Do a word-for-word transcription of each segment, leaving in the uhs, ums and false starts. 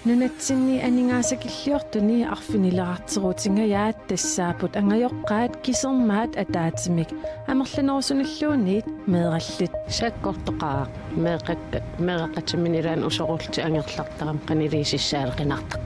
Nunatsinni aningaasakilliortuni arfinileqarterutingajaat tassaapput angajoqqaat kisermaat ataatsimik amerlanerusunilluunniit meerallit. Sakkortoqaaq meeqqak-, meeqqatimini ilaanni usorullutik angerlartarami qaniliisissaaleqinartaq.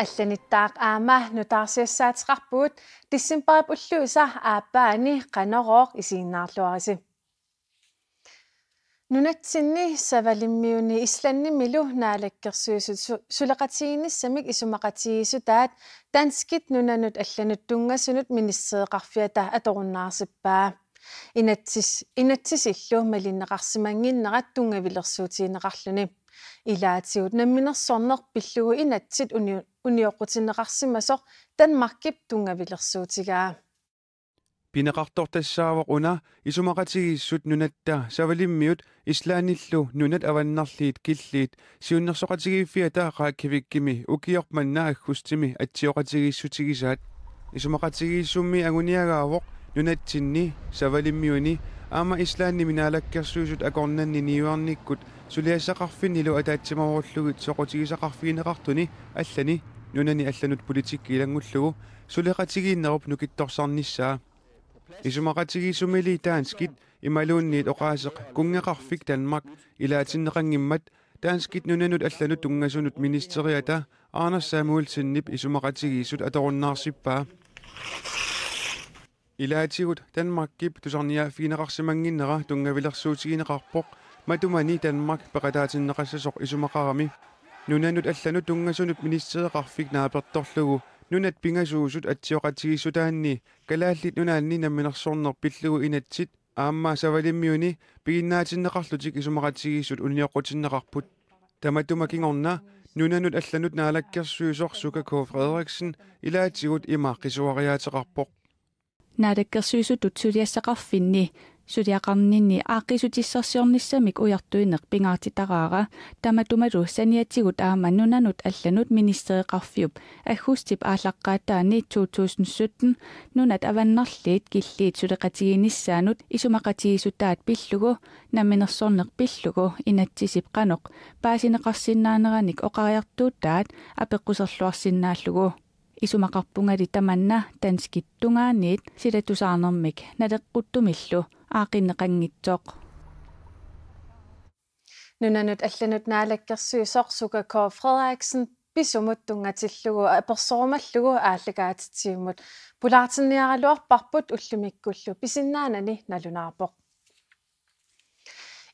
Allanittaaq aamma nutaarsiassaateqarpugut decembarip ulluisa aappaani Qanorooq isiginnaarluarisi. Nunatsinni Savalimmiuni Islandimilu Naalakkersuisut su-, suleqatigiinnissamik isumaqatigiissutaat danskit nunanut allanut tunngasunut ministereqarfiata atorunnaarsippai. Inatsis-, inatsisillu malinneqarsimannginnerat tunngavilersuutigineqarluni. Ilaatigut namminersorneq pillugu inatsit uni-, unioqqutinneqarsimasoq Danmarkip tunngavilersuutigaa. Pineqartoq tassaavoq una isumaqatigiissut nunatta Savalimmiut Islandillu nunat avannarliit killiit siunnersoqatigiiffiata Reykjavikimi ukioq manna aggustimi atsioqatigiissutigisaat. Isumaqatigiissummi anguniagaavoq nunatsinni Savalimmiuni aamma Islandimi naalakkersuisut akornanni niuernikkut suliassaqarfinnilu ataatsimoorlugit soqutigisaqarfigineqartuni allani nunani allanut politikki ilanngullugu suleqatigiinnerup nukittorsarnissaa. Isumaqatigiissumili danskit imaluunniit oqaaseq kunngeqarfik Danmark ilaatinneqanngimmat danskit nunanut allanut tunngasunut ministeriata Anders Samuelsenip isumaqatigiissut atorunnaarsippaa. Ilaatigut Danmarkip tusarniaaffigineqarsimannginnera tunngavilersuutigineqarpoq matumani Danmark peqataatinneqassasoq isumaqarami. Nunanut allanut tunngasunut ministereqarfik naapertorlugu nunat pingasuusut atsioqatigiissutaanni Kalaallit Nunaanni namminersorneq pillugu inatsit aamma Savalimmiuni piginnaatinneqarlutik isumaqatigiissut unioqqutinneqarput. Tamatuma kingorna nunanut allanut naalakkersuisoq Suka K. Frederiksen ilaatigut ima qisuariaateqarpoq. Naalakkersuisutut suliassaqarfinni suliaqarninni aaqqiissutissarsiornissamik ujartuineq pingaartitaraara tamatumalu saniatigut aamma nunanut allanut ministereqarfiup aggustip aallaqqaataani to tusind sytten nunat avannarliit killiit suleqatigiinnissaannut isumaqatigiissutaat pillugu namminersorneq pillugu inatsisip qanoq paasineqarsinnaaneranik oqariartuutaat apeqquserluarsinnaallugu. Isumaqarpungali tamanna danskit tungaaniit silatusaarnermik naleqquttumillu aaqqinneqanngitsoq. Nunanut allanut naalakkersuisoq Suka K. Frederiksen pisumut tunngatillugu apersorumallugu aallakaatitsivimmut pulaartinniaraluarparput ullumikkullu pisinnaanani nalunaarpoq.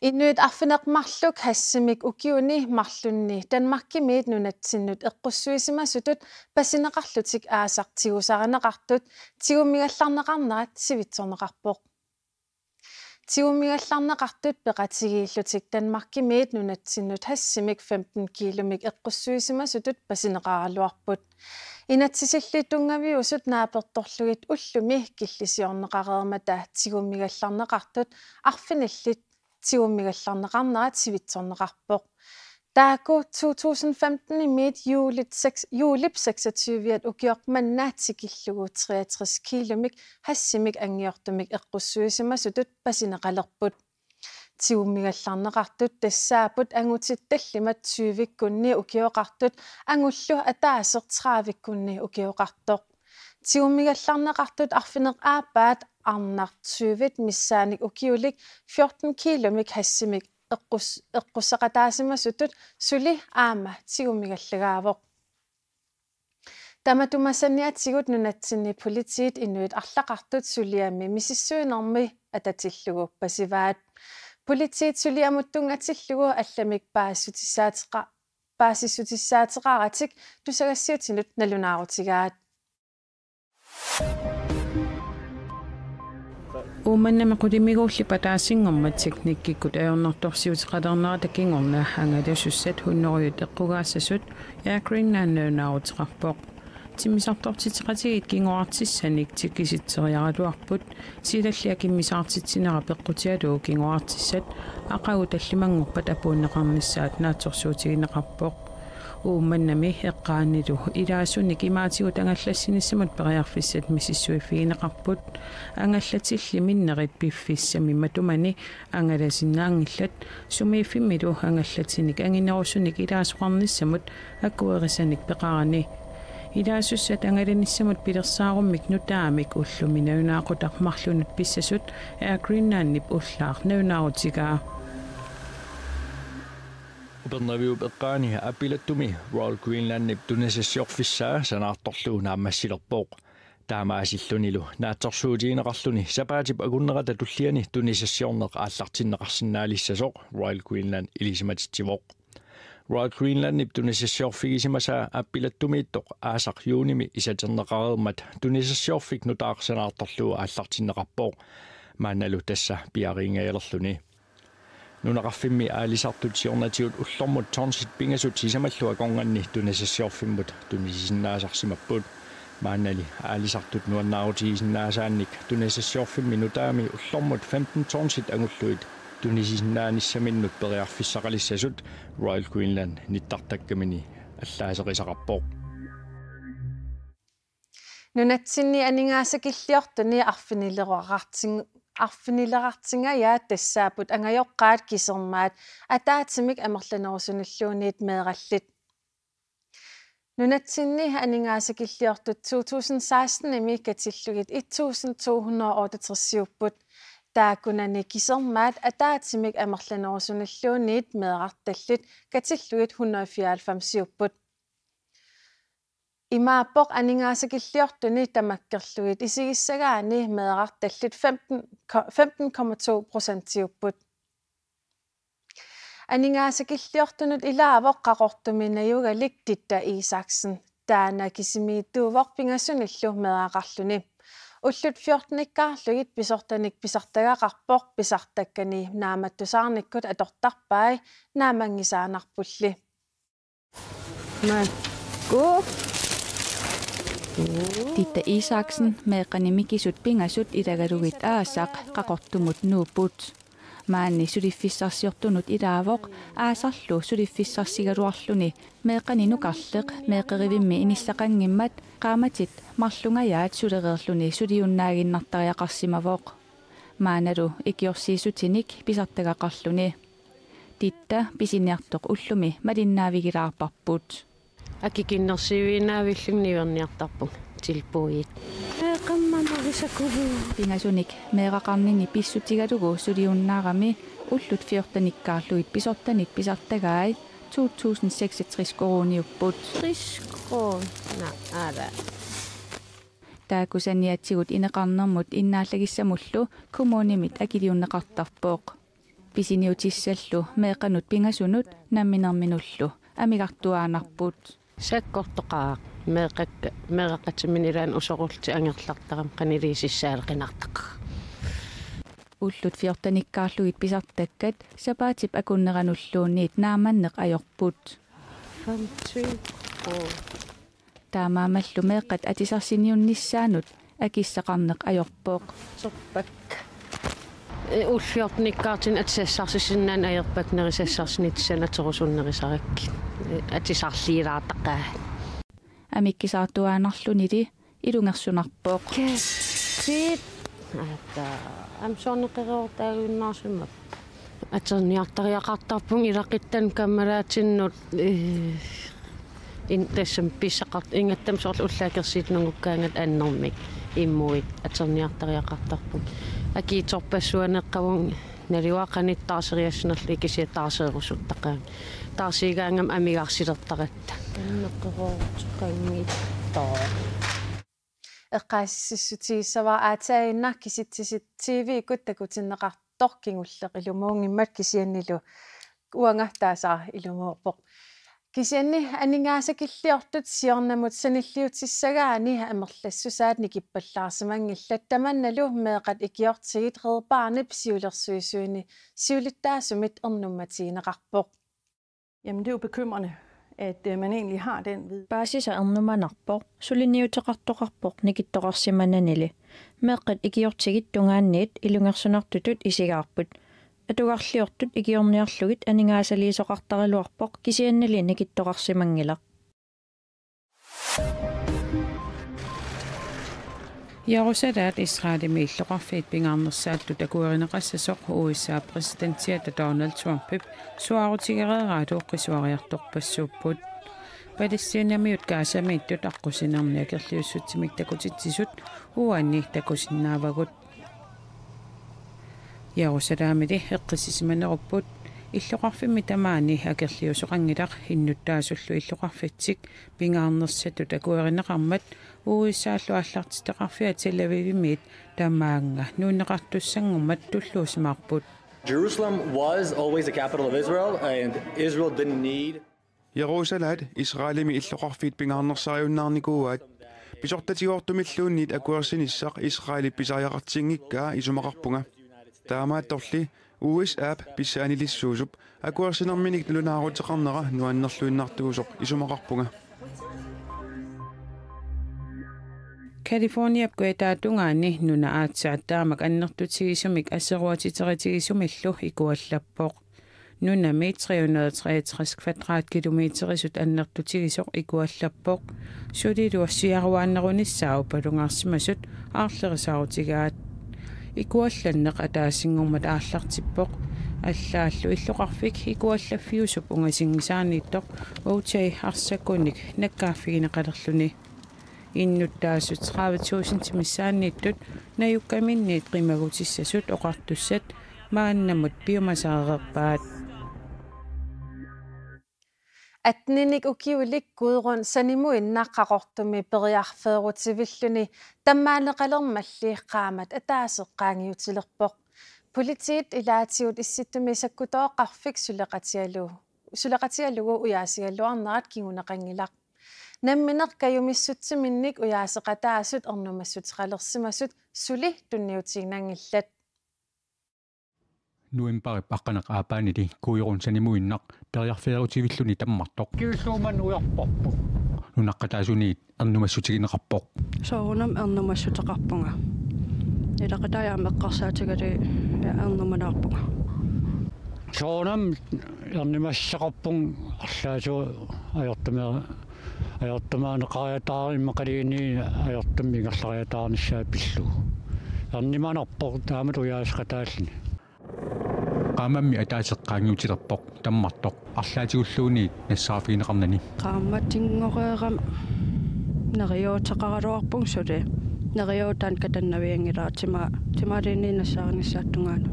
Inuit arfineq-marluk hashimik ukiuni marlunni Danmarkimiit nunatsinnut eqqussuisimasutut pasineqarlutik aasaq tigusarineqartut tigummigallarneqarnerat sivitsorneqarpoq. Tigummigallarneqartut peqatigiillutik Danmarkimiit nunatsinnut hashimik femten kilomik eqqussuisimasutut pasineqaraluarput. Inatsisilli tunngaviusut naapertorlugit ullumi killisiorneqareermata tigummigallarneqartut arfinillit tigummigallarneqarnerat sivitsorneqarpoq. Taakku to tusind femten-imiit juulit seks-, juulip seksogtyve-at ukioq manna tikillugu treogtres kilomik hashimik anngiortumik eqqussuisimasutut pasineqalerput. Tigummigallarneqartut tassaapput angutit tallimat tyvikkunni ukioqartut angullu ataaseq tredivikkunni ukioqartoq. Tigummigallarneqartut arfineq-aappaat arnaq tyvit missaannik ukiulik fjorten kilomik hashimik eqqus-, eqqusseqataasimasutut suli aamma tigummigallagaavoq. Tamatuma saniatigut nunatsinni politiit inuit arlaqartut suliami misissuinermi atatillugu pasivaat. Politiit suliamut tunngatillugu allamik paasissutissaateqa-, paasissutissaateqaratik tusagassiutinut nalunaarutigaat. Uummannami qulimiguulli pataasinngormat teknikkikkut ajornartorsiuteqalernerata kingorna angalasussat hunnorujut eqqugaassasut Air Greenland nalunaaruteqarpoq. Timmisartortitseqatigiit kingoraartissanik tikisitseriaraluarput, silalli akimmisaartitsinera peqqutigalugu kingoraartissat aqagu tallimanngorpat apuunneqarnissaat naatsorsuutigineqarpoq. Uummannami eqqaanilu ilaasunik imaatigut angallassinissamut periarfissat misissuiffigineqarput. Angallatilli minnerit piffissami matumani angalasinnaanngillat, sumiiffimmilu angallatinik anginerusunik ilaasoqarnissamut akuerisanik peqarani. Ilaasussat angalanissamut pilersaarummik nutaamik ullumi nalunaaqutaq marlunut pissasut Air Greenlandip ullaaq nalunaarutigaa. Upernaviup eqqaani Aappilattumi Royal Greenlandip tunisassiorfissaa sanaartorlugu naammassilerpoq. Taamaasillunilu naatsorsuutigineqarluni sapaatip akunnerata tulliani tunisassiorneq aallartinneqarsinnaalissasoq Royal Greenland ilisimatitsivoq. Royal Greenlandip tunisassiorfigisimasaa Aappilattumiittoq aasaq juunimi isaterneqareermat tunisassiorfik nutaaq sanaartorlugu aallartinneqarpoq. Maannalu tassa piareeringajalerluni. Nunaqarfimmi aalisartut siornatigut ullormut tonsit pingasut sisamallu akornanni tunisassiorfimmut tunisisinnaasarsimapput. Maannali aalisartut nuannaarutigisinnaasaanik tunisassiorfimmi nutaami ullormut femten tonsit angullugit tunisinnaanissaminnut periarfissaqalissasut Royal Greenland nittartakkamini allaaserisaqarpoq. Nunatsinni aningaasakilliortuni arfinileqartin-, arfinileqartingajaat tassaapput angajoqqaat kisermaat ataatsimik amerlanerusunilluunniit meerallit. Nunatsinni aningaasakilliortut to tusind seksten-imi katillugit et tusind to hundrede og otteogtres-iupput. Taakkunani kisermaat ataatsimik amerlanerusunilluunniit meerartallit katillugit hundrede og fireoghalvfems-iupput. Imaappoq aningaasakilliortuni tamakkerlugit isigissagaanni meerartallit femten, femten komma to procentiupput. Aningaasakilliortunut ilaavoq Qaqortumi najugalik Ditta Isaksen. Taanna kisimiittuuvoq pingasunillu meeraqarluni. Ullut fjortenikkaarlugit pisortanik pisartagaqarpoq pisartakkani naammattusaarnikkut atortarpai naammanngisaannarpulli. Makku. Ditta Isaksen meeqqani mikisut pingasut ilagalugit aasaq Qaqortumut nuupput. Maani suliffissarsiortunut ilaavoq aasarlu suliffissarsigaluarluni meeqqani nukarleq meeqqerivimmi inissaqanngimmat qaammatit marlungajaat sulereerluni suliunnaaginnartariaqarsimavoq. Maannalu ikiorsiissutinik pisartagaqarluni. Ditta pisiniartoq ullumi malinnaavigilaarparput. Akikinnersiiviinnaavillunga niuerniartarpunga tilbuit. Ee, qammamarisakugu. Pingasunik meeraqarnini pissutigalugu suliunnaarami ullut fjortenikkaarlugit pisortanit pisartagai to tusind seksogtres koruuniupput. Tres kroner, ala. Taakku saniatigut ineqarnermut innaallagissamullu kommunimit akiliunneqartarpoq. Pisiniutissallu meeqqanut pingasunut namminerminullu amigartuaannarput. Sakkortoqaaq meeqqakka, meeraqatiminik ilaanni usorullutik angerlartarami qanoq iliusissaaleqinartaqaaq. Ullut fjortenikkaarlugit pisartakkat sapaatip akunneranulluunniit naammanneq ajorput. Femten kroner. Taamaammallu meeqqat atisarsiniunnissaannut akissaqarneq ajorpoq. Sorpakka. Ee, ullut fjortenikkaartuni atisassarsisinnaanani ajorpakka nerisassarsinissaannut atorusunnerisarakkit. Ee, atisarliilaartaqaat. Amikkisaartuaannarlunili ilungersunarpoq. Kassit. Ata, aamma soorunami qereertaaginnarsimavoq. Atorniartariaqartarpunga ilaquttanut kammalaatinnut, ee, in-, tassami pissaqart-, ingammik soorlu ullaaq akersiit nungukkaangat annermik immuit atorniartariaqartarpunga. Akiitsorpassuaneqqavunga naluara qanoq taarseriassanerlunga kisianni taarseerusuttaqaanga. Taarsiigaangama amigarsilertaratta. Anneqeroortoqanngitsoq. Eqqaasitsissutigissavara aatsaannguaq Kisitsisit T V-kkut takutinneqartoq kingulleq ilumuunngimmat kisiannilu uanga taasaa ilumuuppoq. Kisianni aningaasakilliortut siornamut sanilliutissagaanni amerlassusaat nikippallaarsimanngillat tamannalu meeqqat ikiortigit Red Barnep siulersuisuini siulittaasumit ernummatigineqarpoq. Jamen, det er jo bekymrende, at, øh, man egentlig har den viden. Paasisa ernumanarpoq, suliniuteqartoqarpoq nikittoqarsimananili. Meeqqat ikiortigit tungaanniit ilungersunartutut isigaarput. atugarliortut ikiorniarlugit aningaasaliisoqartaraluarpoq, kisiannili nikittoqarsimanngilaq. Jerusalem Israelimi illoqarfiit pingaarnersaattut akuerineqassasoq U S A præsidentiata Donald Trumpip suaarutigereeraatut qisuariartorpassuupput. Palæstinamiut Gazamiittut aqqusinerni akerliussutsimik takutitsisut uanni takusinnaavagut. Jerusalemili eqqissisimanerupput illoqarfimmi tamaani akerliusoqanngilaq innuttaasullu illoqarfitsik pingaarnersattut akuerineqarmat U S A-llu aallartitaqarfia Tel Avivimiit tamaanga nuunneqartussanngormat tulluusimaarput. Jerusalem was always the capital of Israel, and Israel didn't need Jerusalem Israelimi illoqarfiit pingaarnersariunnaarnikuuaat. Pisortatigoortumilluunniit akuersinissaq Israelip pisariaqartinngikkaa isumaqarpunga. Taamaattorli U S A-p pissaanilissuusup akuersinerminik nalunaaruteqarnera nuannerluinnartuusoq isumaqarpunga. Californiap kujataatungaani nuna aatsaat taamak annertutigisumik aseruatiteritigisumillu ikuallappoq. Nunami tre hundrede og treogtres kvadratkilometerisut annertutigisoq ikuallappoq. Sulilu assiaruaannerunissaa uppalungaarsimasut aarlerisaarutigaat. Ikuallanneq ataasinngormat aallartippoq. Allaallu illoqarfik ikuallaffiusup ungasinngisaaniittoq utai arsakkunik nakkaaffigineqalerluni. Innuttaasut tredive tusind missaanniittut najukkaminniit qimagutissasut oqartussat maannamut piumasaqareerpaat. Atteninik ukiulik Gudrun sanimuinnaq Qaqortumi periarfeerutivilluni tammaaneqalermalli qaammat ataaseq qaangiutilerpoq. Politiit ilaatigut Issittumi sakkutooqarfik suleqatigalugu, suleqatigalugu ujaasigaluarnerat kinguneqanngilaq. Nammineq kajumissutsiminnik ujaaseqataasut ernumassuteqalersimasut suli tunniutiinnanngillat. Novembarip aqqaneq-aapaanili Gudrun sanimuinnaq periarfeerutivilluni tammartoq. Kiulluuman ujarporpoq. Nunaqqataasuniit ernumassutigineqarpoq. Soorunami ernumassuteqarpunga. Ilaqutariit aamma eqqarsaatigalugit ernumaneqarpunga. Soorunami ernumassuteqarpunga arlaatigut ajortumik, ajortumik anneqariataarneq immaqaluunniit ajortumik ingerlariataarnissaa pillugu. Ernumanerpoq taamatut ujaaseqataalluni. Qaammammi ataaseq qaangiutilerpoq tammartoq arlaatigulluunniit nassaarfigineqarnani. Qaammatinngorama neriuuteqaraluarpunga suli. Neriuutaanni katannavianngilara tima-, timaaliinniit nassaarinissaata tungaanut.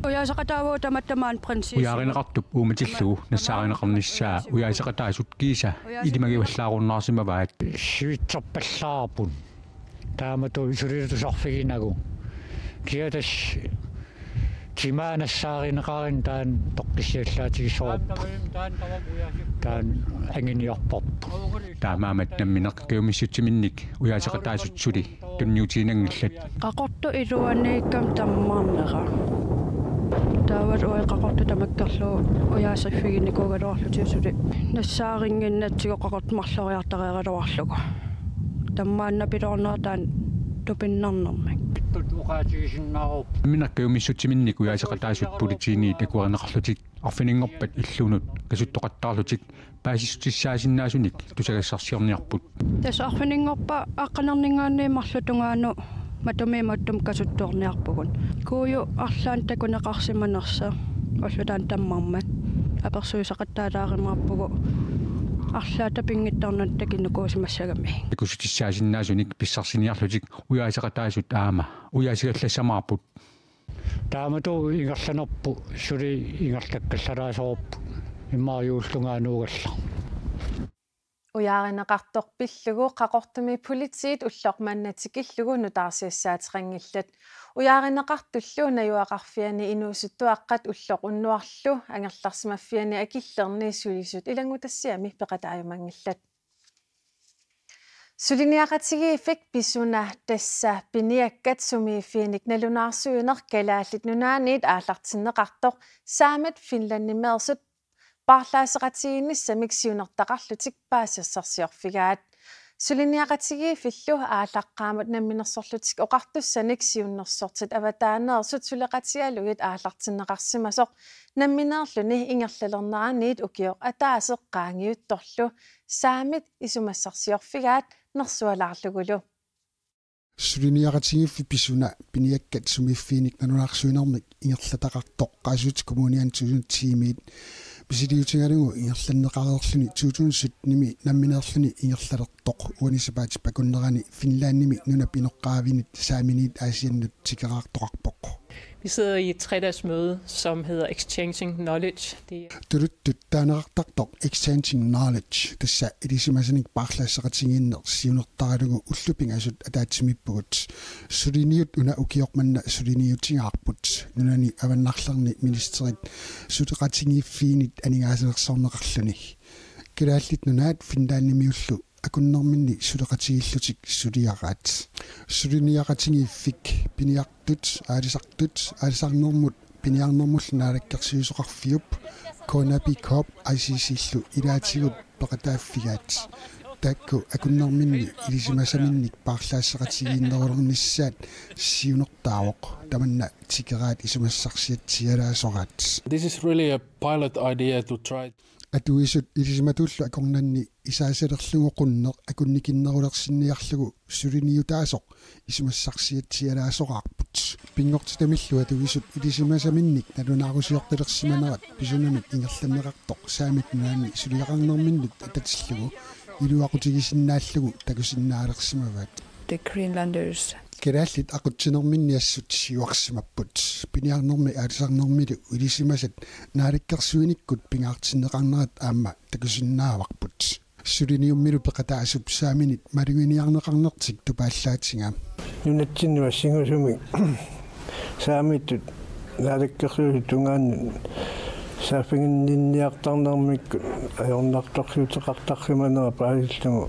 Ujaaseqataavugut tamatta maani prinsiisimut. Ujaarineqartup uummatillugu nassaarineqarnissaa ujaaseqataasut kiisa ilimagivallaarunnaarsimavaat. Sivitsorpallaarput. Taamatut sulilutusarfiginagu. Kiatas timaanassaarineqarin taanna toqqissiallaatigisoorpoq. Taanna anguniarparput. Taamaammat nammineq kajumissutsiminnik ujaaseqataasut suli tunniutiinnanngillat. Qaqortup iluaniikkami tammarnera. Taava uagut Qaqortoq tamakkerlugu ujaasiffiginikuugaluarlutik suli. Nassaarinnginnatsigu Qaqortoq marloriartareeraluarlugu. Tammaannapiloornera taanna tupinnarnermik. Ittut oqaatigisinnaaruupput. Nammineq kajumissutsiminnik ujaaseqataasut politiiniit akuerineqarlutik arfininngorpat illunut kasuttoqattaarlutik paasissutissaasinnaasunit tusagassarsiorniarput. Tassa arfininngorpat aqqanerninngaanniit marluk tungaanut matumi mattum kasuttoorniarpugut. Kuuju arlaannik takuneqarsimanersoq ulloq taanna tammarmat apersuisaqattaalaarumaarpugut arlaata pinngitsoornani takunukuusimassagami. Takussutissaasinnaasunik pissarsiniarlutik ujaaseqataasut aamma ujaasigallassamaarput. Taamatut ingerlanerput suli ingerlakkallalaasoorput immaqa juullunga anuugallarmat. Ujaarineqartoq pillugu Qaqortumi politiit ulloq manna tikillugu nutaarsiassaateqanngillat. Ujaarineqartullu najugaqarfiani inuusuttuaqqat ulloq unnuarlu angerlarsimaffiani akillerni sulisut ilanngutassiami peqataajumanngillat. Suliniaqatigiiffik Pisuna, tassa piniakkat sumiiffiinik nalunaarsuineq Kalaallit Nunaanniit aallartinneqartoq, saamat Finlandimeersut paarlaasseqatigiinnissamik siunertaqarlutik paasisassarsiorfigaat. Suliniaqatigiiffillu aallaqqaammut namminersorlutik oqartussanik siunnersortit avataaneersut suleqatigalugit aallartinneqarsimasoq nammineerluni ingerlalerneraniit ukioq ataaseq qaangiuttorlu saamit isumassarsiorfigaat nersualaarlugulu. Suliniaqatigiiffik Pisuna piniakkat sumiiffiinik nalunaarsuinermik ingerlataqartoq Qaasuitsup Kommuniani to tusind ti-miit misiliutigalugu ingerlanneqareerluni to tusind sytten-imi nammineerluni ingerlalertoq uani sapaatip akunnerani Finlandimi nunap inoqqaavinit saaminiit Aasiannut tikeraartoqarpoq. Vi sidder i et tredagsmøde, som hedder Exchanging Knowledge. Det er Tuluttut taaneqartartoq Exchanging Knowledge, tassa ilisimasanik paarlaasseqatigiinneq siunertaralugu ullut pingasut ataatsimiippugut. Suliniut una ukioq manna suliniutigaarput, nunani avannarlerni ministerit suleqatigiiffiinit aningaasalersorneqarluni. Kalaallit Nunaat Finlandimiullu akunnerminni suleqatigiillutik suliaraat. Suliniaqatigiiffik piniartut, aalisartut, aalisarnermut piniarnermullu naalakkersuisoqarfiup KNAPI Corp I C C-llu ilaatigut peqataaffigaat. Taakku akunnerminni ilisimasaminnik paarlaasseqatigiinnerulernissaat siunertaavoq, tamanna tikeraat isumassarsiatsialaasoraat. This is really a pilot idea to try. Atuisut ilisimatuullu akornanni isaasalerlugu qunneq akunnikinnerulersinniarlugu suliniutaasoq isumassarsiatsialaasoraarput. Pinngortitamillu atuisut ilisimasaminnik nalunaarusiortalersimanerat Pisunamit ingerlanneqartoq Saamit Nunaanni suliaqarnerminnut atatillugu iluaqutigisinnaallugu takusinnaalersimavaat. The Greenlanders. Kalaallit aqutsinerminni assut siuarsimapput. Piniarnermi aalisarnermilu ilisimasat naalakkersuinikkut pingaartinneqarnerat aamma takusinnaavarput. Suliniummilu peqataasup saaminit maluginiarneqarnertik tupaallaatigaa. Nunatsinnut assingusumik saamiittut naalakkersuisut tungaannut saaffiginninniartarnermikkut ajornartorsiuteqartarsimanera paasillugu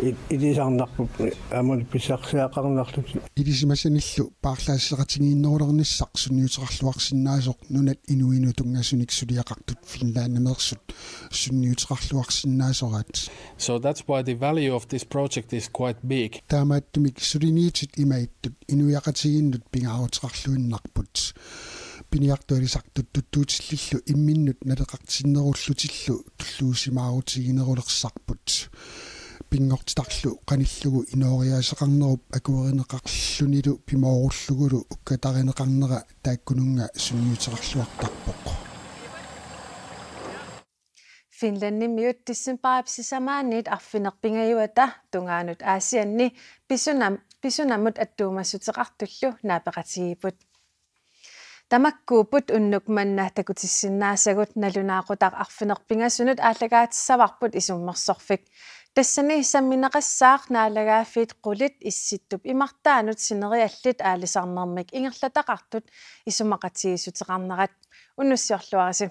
i-, ilisarnarput aammalu pissarsiaqarnarlutik. Ilisimasanillu paarlaasseqatigiinnerulernissaq sunniuteqarluarsinnaasoq nunat inuinut tunngasunik suliaqartut Finlandimeersut sunniuteqarluarsinnaasoraat. So that's why the value of this project is quite big. Taamaattumik suliniutit imaattut inuiaqatigiinnut pingaaruteqarluinnarput. Piniartut aalisartut tuttuutillillu imminnut naleqartinnerullutillu tulluusimaarutiginerulersarput. Pinngortitarlu qanillugu inooriaaseqarnerup akuerineqarlunilu pimoorullugulu ukkatarineqarnera taakkununnga sunniuteqarluartarpoq. Finlandimiut decembarip sisamaanniit arfineq-pingajuata tungaanut Aasianni pisunam-, pisunamut attuumassuteqartullu naapeqatigiipput. Tamakkuupput unnuk manna takutissinnaasagut. Nalunaaqutaq arfineq-pingasunut aallakaatissavarput isummersorfik. Tassani sammineqassaaq naalagaaffiit qulit Issittup imartaanut sineriallit aalisarnermik ingerlataqartut isumaqatigiissuteqarnerat. Unnussiorluarisi.